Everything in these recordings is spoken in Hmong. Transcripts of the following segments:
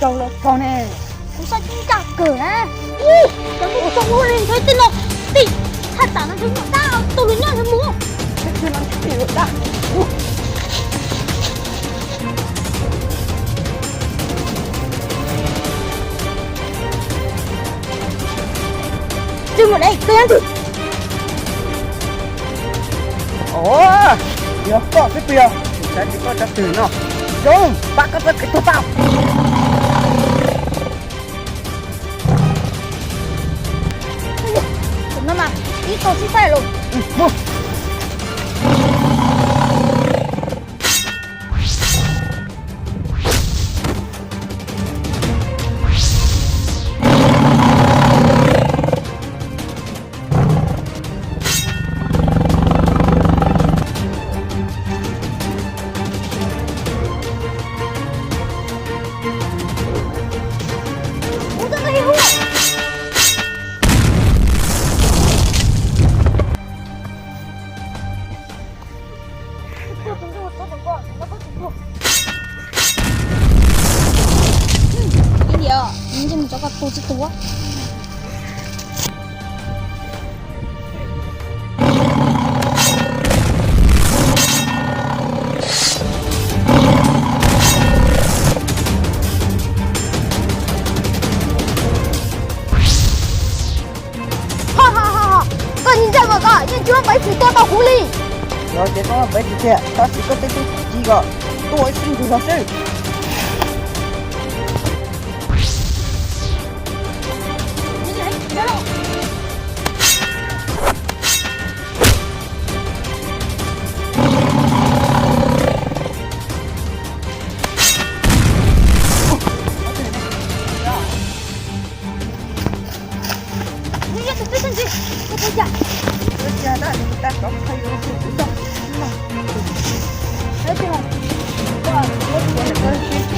rau los txog ne. Kuv xav tsis ncaj kawg na. Ub, cov mus txog ua li ntshe tej no, tej thaj tsam no ntshe nyuam dab tau los nyob ntshe mus. Twb mus de koj nyob twg? Ov, yog koj xwb puas yog? Kuv xav tias koj cov twg no. Zoo, pab koj txoj kev tuag tau. Tus no mas ib tug sib faib los. Ib yam, ntsej muag tsov ko tu tsis tuag. Ho ho ho ho, koj nim ntshai mas koj yeej tsis muab peev xwm tua tau kuv li. Yog tias koj muab peev xwm tiag, tab sis koj tej tub ci ko tuaj ib xib ntug zog xwb.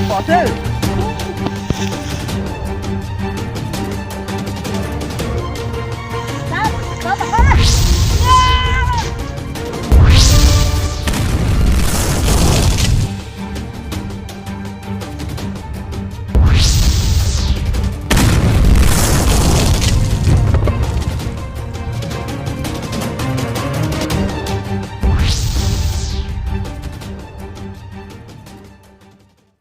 Pom xwb.